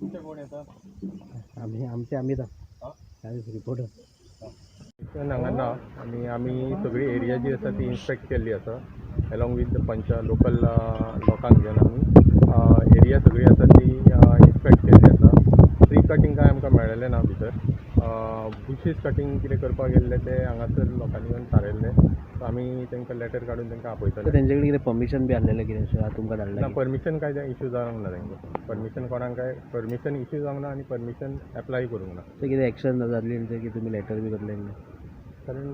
तुमचे कोण येता? आमी आमचे आमी रिपोर्टर. हांगा ना आनी आमी सगळी एरिया जी आसा ती इन्स्पेक्ट केल्ली आसा एलॉंग विथ the पंच, लोकल लोकांक घेवन आमी एरिया सगळी आसा ती इन्स्पेक्ट केल्ली आसा. ट्री कटींग कांय आमकां मेळ्ळेलें ना भितर. बुशीस कटींग कितें करपाक गेल्ले ते हांगासर लोकांनी येवन थारायल्ले, सो आमी तांकां लेटर काडून तांकां आपयतले. तेंचे कडेन कितें परमिशन बी आहलेलें कितें अशें तुमकां ना. धाडलें? परमिशन कांय इशू जावंक ना. तांकां परमिशन, कोणाक काय परमिशन इशू जावंक ना आनी परमिशन एप्लाय करूंक ना. सो कितें एक्शन जातली तेंचे की तुमी लेटर बी करतले? कारण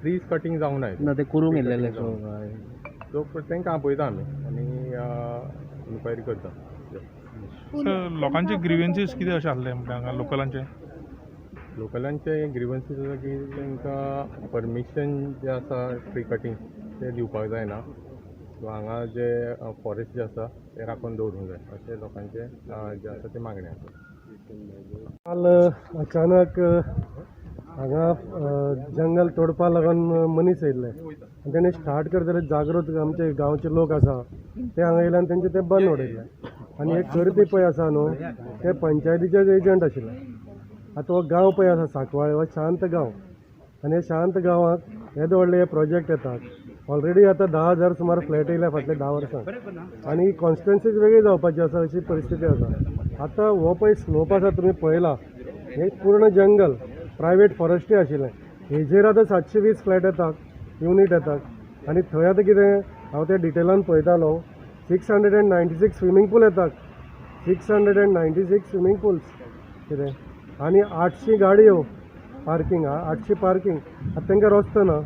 ट्रीज कटींग जावंक ना. ना, ते करूंक येयल्लेले सो. सो तांकां आपयता आमी आनी इन्क्वायरी करता. सर, लोकांचे ग्रिव्हन्सीस कितें अशें आसलें म्हटल्यार हांगा लोकलांचे? लोकलांचे ग्रिवन्सीस आसा की तांकां परमिशन जें आसा ट्री कटींग तें दिवपाक जायना किंवा हांगा जे फॉरेस्ट जे आसा ते राखून दवरूंक जाय अशें लोकांचे जे आसा ते मागणें आसा. काल अचानक हांगा जंगल तोडपा लागून मनीस येयल्ले आनी तेणी स्टार्ट करतले जागृत आमचे गांवचे लोक आसा ते हांगा येयले आनी तेंचे ते बंद उडयले. आनी एक करपी पळय आसा न्हू, ते पंचायतीचेच एजंट आशिल्ले. आतां हो गांव पळय आसा सांकवाळे, हो शांत गांव आनी ह्या शांत गांवांत येदे व्हडले हे प्रोजेक्ट येतात. ऑलरेडी आतां 10,000 सुमार फ्लॅट येयल्या फाटल्या 10 वर्सां आनी कॉन्स्टिट्युन्सीज वेगळी जावपाची आसा अशी परिस्थिती आसा. आतां हो पळय स्लोप आसा, तुमी पळयला, हें पूर्ण जंगल प्रायवेट फॉरेस्टूय आशिल्लें. हेजेर आतां 720 फ्लॅट येतात, युनीट येतात. आनी थंय आतां कितें हांव ते डिटेलान पळयतालो, 696 swimming pool येतात, 696 swimming pools कितें आनी 800 गाडयो पार्कींग, 800 पार्कींग. आतां तांकां रस्तो ना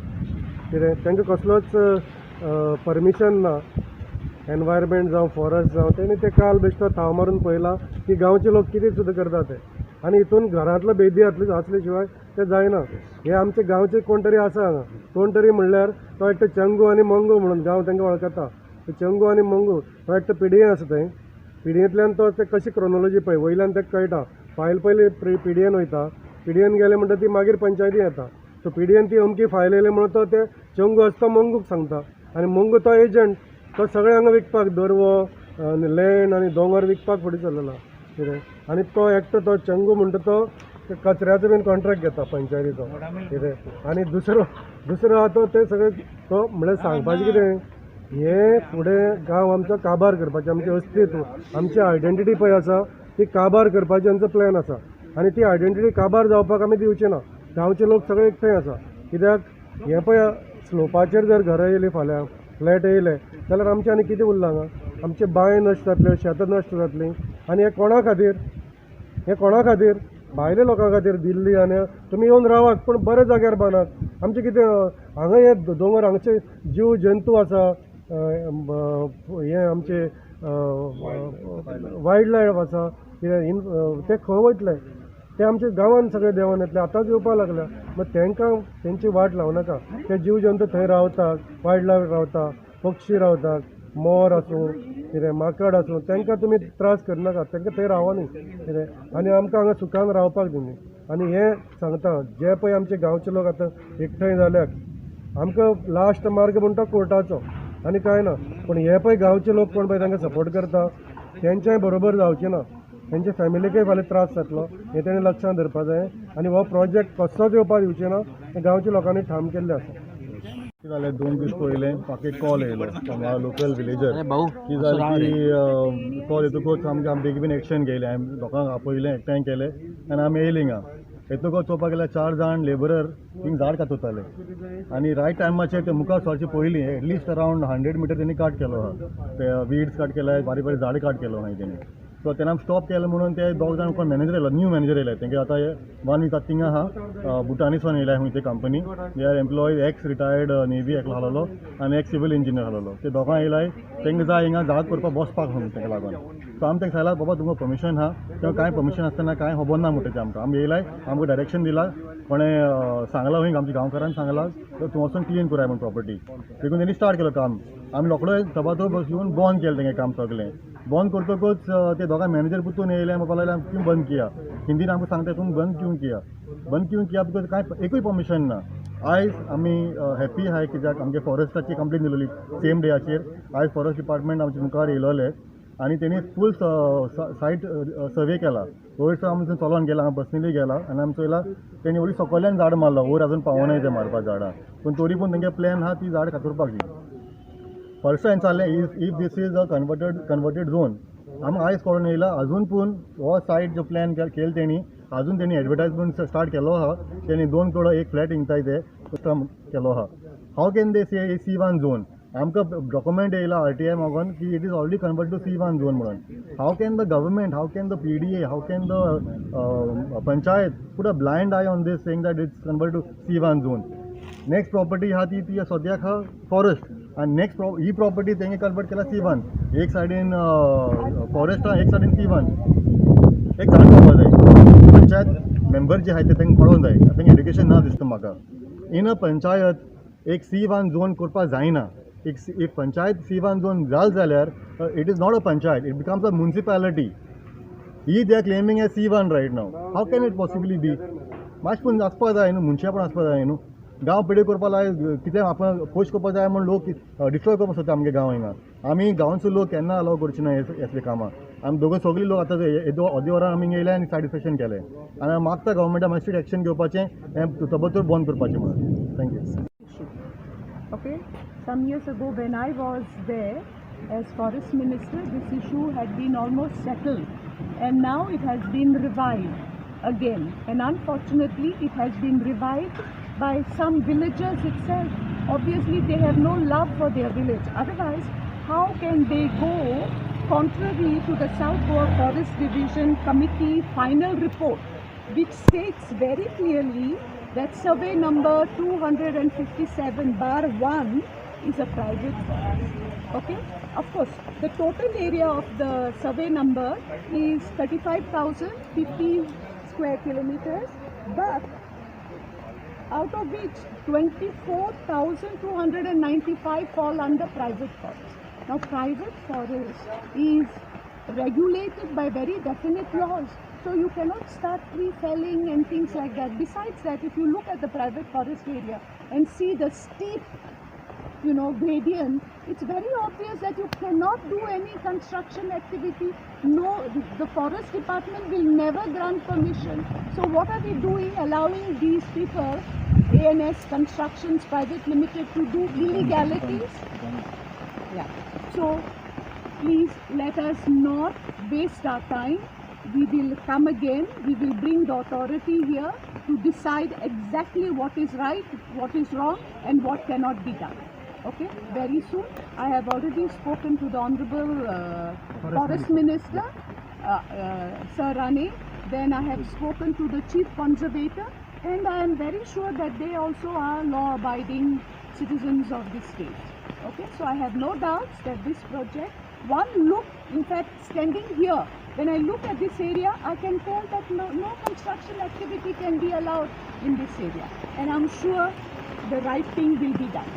कितें, तांकां कसलोच परमिशन ना, एनवायरमेंट जावं फॉरेस्ट जावं. तेणी ते काल बेश्टो थाव मारून पळयला की गांवचे लोक कितें सुद्दां करता ते आनी हितून घरांतलो बेदी आसले शिवाय ते जायना. हे आमचे गांवचे कोण तरी आसा हांगा, कोण तरी म्हणल्यार तो एकटो चंगू आनी मंगू म्हणून गांव तांकां वळखता. चंगू आनी मंगू तो एकटो पिडिएन आसा, थंय पिडियेंतल्यान तो ते कशी क्रोनोलॉजी पळय वयल्यान ताका कळटा. फायल पयली पिडिएन वयता, पिडिएन गेले म्हणटा ती मागीर पंचायती येता. सो पिडिएन ती अमकी फायल येयली म्हणून तो ते चंगू आसा तो मंगूक सांगता आनी मंगू तो एजंट, तो सगळें हांगा विकपाक दरवो आनी लँड आनी दोंगर विकपाक फुडें सरलेलो कितें. आनी तो एकटो तो चंगू म्हणटा तो कचऱ्याचो बीन कॉन्ट्रॅक्ट घेता पंचायतीचो कितें. आनी दुसरो दुसरो आहा तो ते सगळे तो म्हणल्यार सांगपाचें कितें, हे फुडें गांव आमचो काबार करपाचें, आमचें अस्तित्व, आमची आयडेंटिटी पळय आसा ती काबार करपाची आमचो प्लॅन आसा आनी ती आयडेंटिटी काबार जावपाक आमी दिवचे ना. गांवचे लोक सगळे एकठांय आसा कित्याक हें पळय स्लोपाचेर जर घरां येयलीं, फाल्यां फ्लॅट येयले जाल्यार आमचें आनी कितें उरलां हांगा? आमचे बांय नश्ट जातल्यो, शेतां नश्ट जातलीं. आनी हें कोणा खातीर? हें कोणा खातीर? भायल्या लोकां खातीर. दिल्ली आनी तुमी येवन रावात पूण बऱ्या जाग्यार बांदात. आमचें कितें हांगा हे दोंगर, हांगचे जीव जंतू आसा, हे आमचे वायल्ड लायफ आसा कितें, ते खंय वयतले? ते आमच्या गांवांत सगळे देंवन येतले, आतांच येवपाक लागल्या. मागीर तांकां तेंची वाट लावं नाका. ते जीव जंतू थंय रावतात, वायल्ड लायफ रावता, पक्षी रावतात, मोर आसूं कितें माकड आसूं, तांकां तुमी त्रास करनाका. तांकां थंय रावनी कितें आनी आमकां हांगा सुखान रावपाक दिवनी. आनी हें सांगता, जे पळय आमचे गांवचे लोक आतां एकठांय जाल्यात, आमकां लास्ट मार्ग म्हणटा कोर्टाचो आनी कांय ना. पूण हे पळय गांवचे लोक कोण पळय तांकां सपोर्ट करता तेंच्याय बरोबर जावचें ना, तेंच्या फॅमिलीकय फाल्यां त्रास जातलो हें तेणें लक्षांत धरपा जाय. आनी हो प्रोजेक्ट कसोच येवपाक दिवचें ना हें गांवच्या लोकांनी ठाम केल्लें आसा. कितें जालें, 2 दीस पयलें म्हाका एक कॉल येयलो from our local villager. भाऊ, की जालें की कॉल येतकूच आमकां आमी बेगीन एक्शन घेयलें, हांवें लोकांक आपयलें, एकठांय केलें आनी आमी येयलीं हिंगा. येतकूच चोवपाक गेल्यार 4 जाण लेबरर थिंग झाड कातताले आनी रायट टायमाचेर ते मुखार सरचे पयलीं एटलिस्ट अरावंड 100 मिटर तेणी काट केलो आहा. ते वीड्स काट केले, बारीक बारीक झाडां काट केलो आहा तेणी. सो तेन्ना आमी स्टॉप केलें म्हणून ते 2 जाण कोण मॅनेजर येयलो, न्यू मॅनेजर येयले तेंगे आतां 1 वीक आतां थिंगा आहा, भुटानीसून येयल्या खंय ते company. They are employees, ex retired navy एकलो आसलेलो आनी एक्स सिवील इंजिनियर आसलेलो. ते दोगांय येयलाय, तेंकां जाय हिंगा झाड करपाक बसपाक म्हणून तेंका लागून. सो आमी तेंका सांगलां, बाबा तुमकां परमिशन आहा, तेन्ना कांय परमिशन आसतना कांय खबर ना म्हणटा तें आमकां. आमी येयलाय, आमकां डायरेक्शन दिलां, कोणें सांगलां खंय आमच्या गांवकारान सांगलां तूं वचून क्लीन कराय म्हूण प्रॉपर्टी. देखून तेणी स्टार्ट केलो काम. आमी रोकडो तबातो येवन बंद केलें तेंगे काम सगळें. बंद करतकूच ते दोगां मॅनेजर परतून येयले, म्हणपाक लागले क्यों बंद किया, हिंदीन आमकां सांगता तुम बंद क्यों किया, बंद क्यों किया, because कांय एकूय परमिशन ना. आयज आमी हॅपी आहाय कित्याक आमगे फॉरेस्टाची कंप्लेन दिलेली सेम डेयाचेर आयज फॉरेस्ट डिपार्टमेंट आमच्या मुखार येयलोले आनी तेणी फूल सायट सर्वे केला. वयर आमी चलोन गेला, पर्सनली गेला आनी आमी चोयला तेणी वयली सकयल्यान झाड मारला, वयर अजून पावनाय ते मारपाक झाडां, पूण तरी पूण तेंगे प्लॅन आहा ती झाड कातरपाची. फर्स्ट हांवें सांगलें if this is a converted zone, आमकां आयज कळोन येयला अजून पूण हो सायट जो प्लॅन केला तेणी अजून तेणी एडवर्टायजमेंट स्टार्ट केलो आहा. तेणी 2 करोड एक फ्लॅट इंकताय ते कस्टम केलो आहा. How can they say C1 zone? आमकां डॉक्युमेंट येयला RTI मागून की it is already convert to C1 zone म्हणून. How can the government, how can the PDA, how can the panchayat put a blind eye on this saying that it's convert to C1 zone? Next property आहा ती सद्याक आहा forest, आनी next ही property तेंगे convert केला C1. एक सायडीन forest आहा, एक सायडीन C1. एक झाड करपा जाय, पंचायत मेंबर जे आहाय ते तांकां कळोंक जाय, तांकां एड्युकेशन ना दिसता म्हाका. इन अ पंचायत एक C1 zone करपाक जायना. एक पंचायत C1 zone जाल जाल्यार it is not a panchayat, it becomes a municipality. He they are claiming a C1 right now. How can it possibly be? मातशें पूण आसपा जाय न्हू, मनशां आसपा जाय न्हू. गांव पेडे करपा लाय कितें आपण पोस्ट करपा जाय म्हूण लोक डिस्ट्रॉय करपाक सोदता आमगे गांव हिंगा. आमी गांवचो लोक केन्ना अलाव करचे ना असले कामां. आमी दोगं सगळीं लोक आतां येदो अर्दे वरान आमी येयले आनी सायड इन्स्पेक्शन केलें आनी मागता गव्हर्मेंटा मातशें एक्शन घेवपाचें, हें तबतोर बंद करपाचें म्हणून. Thank you. Okay, some years ago when I was there as forest minister, this issue had been almost settled and now it has been revived again, and unfortunately it has been revived by some villagers itself. Obviously they have no love for their village, otherwise how can they go contrary to the South Goa Forest Division Committee final report, which states very clearly that survey number 257/1 is a private forest. Okay, of course the total area of the survey number is 35,050 square kilometers, but out of which 24,295 fall under private forest. Now private forest is regulated by very definite laws, so you cannot start tree felling and things like that. Besides that, if you look at the private forest area and see the steep, you know, gradient, it's very obvious that you cannot do any construction activity. No, the forest department will never grant permission. So what are we doing, allowing these people, ANS Constructions Private Limited, to do illegalities? Yeah. So please let us not waste our time. We will come again. We will bring the authority here to decide exactly what is right, what is wrong, and what cannot be done. Okay, very soon. I have already spoken to the Honorable Forest Minister, Sir Rane. Then I have spoken to the Chief Conservator, and I am very sure that they also are law-abiding citizens of this state. Okay, so I have no doubts that this project, one look, in fact, standing here, when I look at this area, I can tell that no construction activity can be allowed in this area. And I'm sure the right thing will be done.